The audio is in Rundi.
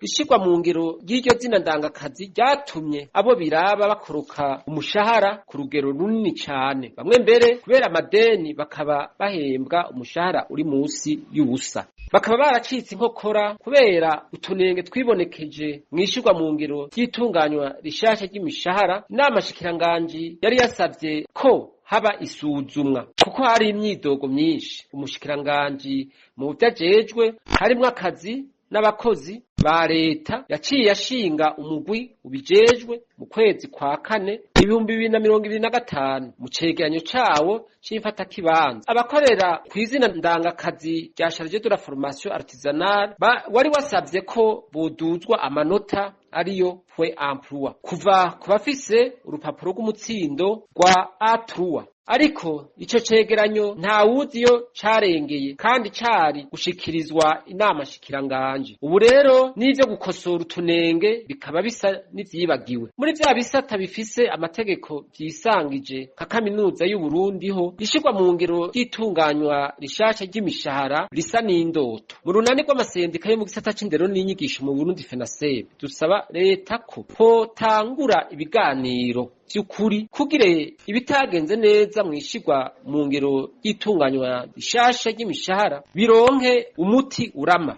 Ishirwa mu ngiro ry'iryo zina ndangakazi ryatumye abo biraba bakoroka umushahara ku rugero runini cane, bamwe mbere kubera amadeni bakaba bahembwa umushahara uri musi y'ubusa, bakaba baracitse inkokora kubera utunenge twibonekeje mw'ishirwa mu ngiro ry'itunganywa rishasha ry'imishahara. Inama shikiranganji yari yasavye ko haba isuzumwa kuko hari imyidogo myinshi. Umushikiranganji mu vyo ajejwe harimwo akazi n'abakozi ba leta yaciye ashinga umugwi ubijejwe mu kwezi kwa kane 2025. Mu cegeranyo cawo c'imfatakibanza, abakorera kw'izina ndangakazi rya chargé de la formation artisanale wari wasavye ko boduzwa amanota, ariyo point emploi, kuva ku bafise urupapuro rw'umutsindo rwa A3, ariko ico cegeranyo ntawuzi iyo carengeye kandi cari gushikirizwa inama shikiranganje. Ubu rero n'ivyo gukosora utunenge bikaba bisa n'ivyibagiwe. Muri vya bisata bifise amategeko vyisangije nka kaminuza y'u Burundi ho, ishirwa mu ngiro ry'itunganywa rishasha ry'imishahara risa n'indoto. Mu runani rw'amasendika yo mu gisata c'indero n'inyigisho mu Burundi, FENASEB, dusaba leta ko hotangura ibiganiro vy'ukuri kugira ibitagenze neza mw'ishirwa mu ngiro ry'itunganywa rishasha ry'imishahara bironke umuti urama.